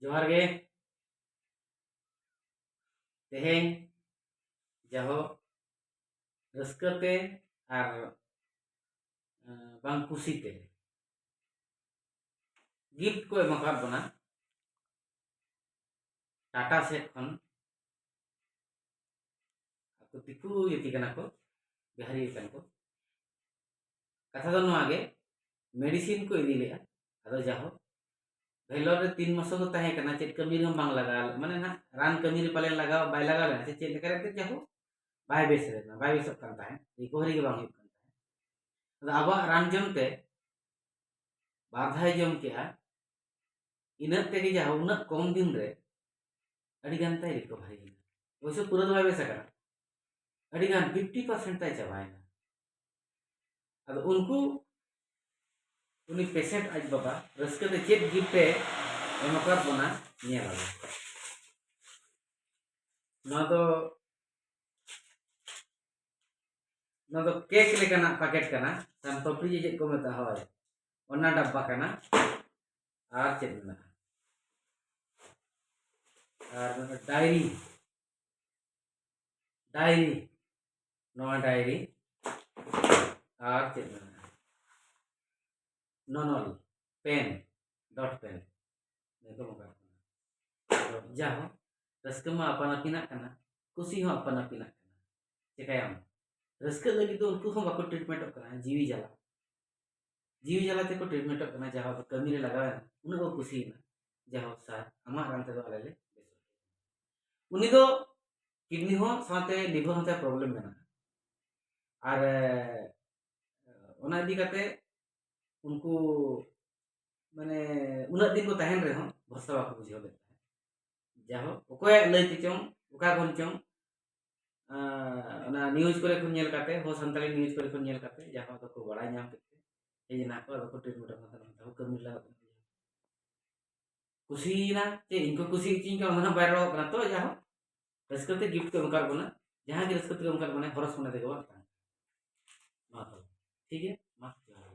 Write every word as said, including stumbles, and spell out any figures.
ᱡᱚᱦᱟᱨ ᱜᱮ᱾ ᱛᱮᱦᱮᱧ ᱡᱟᱦᱳ ᱨᱟᱹᱥᱠᱟᱹ ᱛᱮ ᱟᱨ, ᱮᱸ, ᱵᱟᱝ ᱠᱩᱥᱤ ᱛᱮ ᱜᱤᱯᱷᱴ ᱠᱚ ᱮᱢ ᱟᱠᱟᱫ ᱵᱚᱱᱟ ᱴᱟᱴᱟ ᱥᱮᱫ ᱠᱷᱚᱱ᱾ ᱟᱠᱚ ᱫᱤᱠᱩ ᱡᱟᱹᱛᱤ ᱠᱟᱱᱟ ᱠᱚ, ᱵᱤᱦᱟᱨᱤ ᱠᱟᱱᱟ ᱠᱚ᱾ ᱠᱟᱛᱷᱟ ᱫᱚ ᱱᱚᱣᱟ ᱜᱮ, ᱢᱮᱰᱤᱥᱤᱱ ᱠᱚ ᱤᱫᱤ ᱞᱮᱫᱼᱟ᱾ ᱟᱫᱚ ᱡᱟᱦᱳ ᱵᱷᱮᱞᱳᱨ ᱨᱮ ᱛᱤᱱ ᱢᱟᱥ ᱠᱚ ᱛᱟᱦᱮᱸ ᱠᱟᱱᱟ, ᱪᱮᱫ ᱠᱟᱹᱢᱤ ᱨᱮᱦᱚᱸ ᱵᱟᱝ ᱞᱟᱜᱟᱣ, ᱢᱟᱱᱮ ᱱᱟᱦᱟᱜ ᱨᱟᱱ ᱠᱟᱹᱢᱤ ᱨᱮ ᱯᱟᱞᱮᱱ ᱞᱟᱜᱟᱣ, ᱵᱟᱭ ᱞᱟᱜᱟᱣ ᱞᱮᱱᱟ ᱥᱮ ᱪᱮᱫ ᱞᱮᱠᱟ ᱨᱮ ᱡᱟᱦᱳ ᱵᱟᱭ ᱵᱮᱥ ᱞᱮᱱᱟ, ᱵᱟᱭ ᱵᱮᱥᱚᱜ ᱠᱟᱱ ᱛᱟᱦᱮᱸᱫ, ᱨᱤᱠᱳᱵᱷᱟᱨᱤ ᱜᱮ ᱵᱟᱝ ᱦᱩᱭᱩᱜ ᱠᱟᱱ ᱛᱟᱦᱮᱸᱫ᱾ ᱟᱫᱚ ᱟᱵᱚᱣᱟᱜ ᱨᱟᱱ ᱡᱚᱢ ᱛᱮ ᱵᱟᱨ ᱫᱷᱟᱣ ᱡᱚᱢ ᱠᱮᱜᱼᱟ, ᱤᱱᱟᱹᱜ ᱛᱮᱜᱮ ᱡᱟᱦᱳ ᱩᱱᱟᱹᱜ ᱠᱚᱢ ᱫᱤᱱ ᱨᱮ ᱟᱹᱰᱤ ᱜᱟᱱ ᱛᱟᱭ ᱨᱤᱠᱳᱵᱷᱟᱨᱤ ᱮᱱᱟ᱾ ᱚᱵᱚᱥᱥᱚ ᱯᱩᱨᱟᱹ ᱫᱚ ᱵᱟᱭ ᱵᱮᱥ ᱟᱠᱟᱱᱟ, ᱟᱹᱰᱤ ᱜᱟᱱ ᱯᱷᱤᱯᱴᱤ ᱯᱟᱨᱥᱮᱱᱴ ᱛᱟᱭ ᱪᱟᱵᱟᱭᱮᱱᱟ᱾ ᱟᱫᱚ ᱩᱱᱠᱩ, ᱩᱱᱤ ᱯᱮᱥᱮᱱᱴ ᱟᱡ ᱵᱟᱵᱟ ᱨᱟᱹᱥᱠᱟᱹ ᱛᱮ ᱪᱮᱫ ᱜᱤᱯᱷᱴ ᱮ ᱮᱢ ᱟᱠᱟᱫ ᱵᱚᱱᱟ, ᱧᱮᱞ ᱟᱵᱚᱱ᱾ ᱱᱚᱣᱟ ᱫᱚ, ᱱᱚᱣᱟ ᱫᱚ ᱠᱮᱠ ᱞᱮᱠᱟᱱᱟᱜ ᱯᱮᱠᱮᱴ ᱠᱟᱱᱟ, ᱥᱟᱱ ᱯᱟᱯᱲᱤ ᱡᱮ ᱪᱮᱫ ᱠᱚ ᱢᱮᱛᱟᱜᱼᱟ, ᱦᱳᱭ, ᱚᱱᱟ ᱰᱟᱵᱵᱟ ᱠᱟᱱᱟ᱾ ᱟᱨ ᱪᱮᱫ ᱢᱮᱱᱟᱜᱼᱟ? ᱟᱨ ᱰᱟᱭᱨᱤ, ᱰᱟᱭᱨᱤ, ᱱᱚᱣᱟ ᱰᱟᱭᱨᱤ᱾ ᱟᱨ ᱪᱮᱫ ᱢᱮᱱᱟᱜᱼᱟ? ᱱᱚᱱᱚᱞ, ᱯᱮᱱ, ᱰᱚᱴ ᱯᱮᱱ᱾ ᱱᱤᱭᱟᱹ ᱠᱚ ᱵᱚᱸᱜᱟ ᱠᱟᱱᱟ᱾ ᱟᱫᱚ ᱡᱟᱦᱳ, ᱨᱟᱹᱥᱠᱟᱹ ᱢᱟ ᱟᱯᱟᱱ ᱟᱹᱯᱤᱱᱟᱜ ᱠᱟᱱᱟ, ᱠᱩᱥᱤ ᱦᱚᱸ ᱟᱯᱟᱱ ᱟᱹᱯᱤᱱᱟᱜ ᱠᱟᱱᱟ᱾ ᱪᱮᱠᱟᱭᱟᱢ? ᱨᱟᱹᱥᱠᱟᱹᱜ ᱞᱟᱹᱜᱤᱫ ᱫᱚ ᱩᱱᱠᱩ ᱦᱚᱸ ᱵᱟᱠᱚ ᱴᱨᱤᱴᱢᱮᱱᱴᱚᱜ ᱠᱟᱱᱟ, ᱡᱤᱣᱤ ᱡᱟᱞᱟ᱾ ᱡᱤᱣᱤ ᱡᱟᱞᱟ ᱛᱮᱠᱚ ᱴᱨᱤᱴᱢᱮᱱᱴᱚᱜ ᱠᱟᱱᱟ, ᱡᱟᱦᱟᱸ ᱫᱚ ᱠᱟᱹᱢᱤ ᱨᱮ ᱞᱟᱜᱟᱣᱮᱱ, ᱩᱱᱟᱹᱜ ᱠᱚ ᱠᱩᱥᱤᱭᱮᱱᱟ, ᱡᱟᱦᱳ ᱥᱟᱨ, ᱟᱢᱟᱜ ᱨᱟᱱ ᱛᱮᱫᱚ ᱟᱞᱮ ᱞᱮ ᱵᱮᱥᱚᱜ᱾ ᱩᱱᱤ ᱫᱚ ᱠᱤᱰᱱᱤ ᱦᱚᱸ ᱥᱟᱶᱛᱮ ᱞᱤᱵᱷᱟᱨ ᱦᱚᱸ ᱛᱟᱭ ᱯᱨᱚᱵᱞᱮᱢ ᱢᱮᱱᱟᱜᱼᱟ᱾ ᱟᱨ, ᱮ, ᱚᱱᱟ ᱤᱫᱤ ᱠᱟᱛᱮ ᱩᱱᱠᱩ, ᱢᱟᱱᱮ, ᱩᱱᱟᱹᱜ ᱫᱤᱱ ᱠᱚ ᱛᱟᱦᱮᱱ ᱨᱮᱦᱚᱸ ᱵᱷᱚᱨᱥᱟ ᱵᱟᱠᱚ ᱵᱩᱡᱷᱟᱹᱣ ᱞᱮᱫ ᱛᱟᱦᱮᱸᱫ᱾ ᱡᱟᱦᱳ, ᱚᱠᱚᱭᱟᱜ ᱞᱟᱹᱭ ᱛᱮᱪᱚᱝ, ᱚᱠᱟ ᱠᱷᱚᱱ ᱪᱚᱝ, ᱟᱸ, ᱚᱱᱟ ᱱᱤᱭᱩᱡᱽ ᱠᱚᱨᱮ ᱠᱷᱚᱱ ᱧᱮᱞ ᱠᱟᱛᱮ, ᱦᱚᱸ, ᱥᱟᱱᱛᱟᱲᱤ ᱱᱤᱭᱩᱡᱽ ᱠᱚᱨᱮ ᱠᱷᱚᱱ ᱧᱮᱞ ᱠᱟᱛᱮ, ᱡᱟᱦᱳ ᱫᱚᱠᱚ ᱵᱟᱲᱟᱭ ᱧᱟᱢ ᱠᱮᱫ ᱛᱮ, ᱦᱮᱡ ᱮᱱᱟ ᱠᱚ, ᱟᱫᱚ ᱠᱚ ᱴᱨᱤᱴᱢᱮᱱᱴ ᱮᱢᱟ ᱠᱚ ᱠᱟᱹᱢᱤ ᱞᱟᱜᱟᱜ ᱠᱟᱱᱟ᱾ ᱠᱩᱥᱤᱭᱮᱱᱟ ᱪᱮ ᱤᱧ ᱠᱚ ᱠᱩᱥᱤ ᱦᱚᱪᱚᱧ ᱠᱟᱱᱟ, ᱚᱱᱟ ᱫᱚ ᱵᱟᱭ ᱨᱚᱲᱚᱜ ᱠᱟᱱᱟ᱾ ᱛᱚ ᱡᱟᱦᱳ, ᱨᱟᱹᱥᱠᱟᱹ ᱛᱮ ᱜᱤᱯᱷᱴ ᱠᱚ ᱮᱢ ᱟᱠᱟᱫ ᱵᱚᱱᱟ, ᱡᱟᱦᱟᱸ ᱜᱮ ᱨᱟᱹᱥᱠᱟᱹ ᱛᱮᱠᱚ ᱮᱢ ᱟᱠᱟᱫ ᱵᱚᱱᱟ, ᱦᱚᱨᱚᱥ ᱢᱚᱱᱮ ᱛᱮᱜᱮ ᱵᱚᱱ ᱟᱛᱟᱝ᱾ ᱢᱟ ᱛᱚᱵᱮ, ᱴᱷᱤᱠ ᱜᱮᱭᱟ, ᱢᱟ ᱡᱚᱦᱟᱨ᱾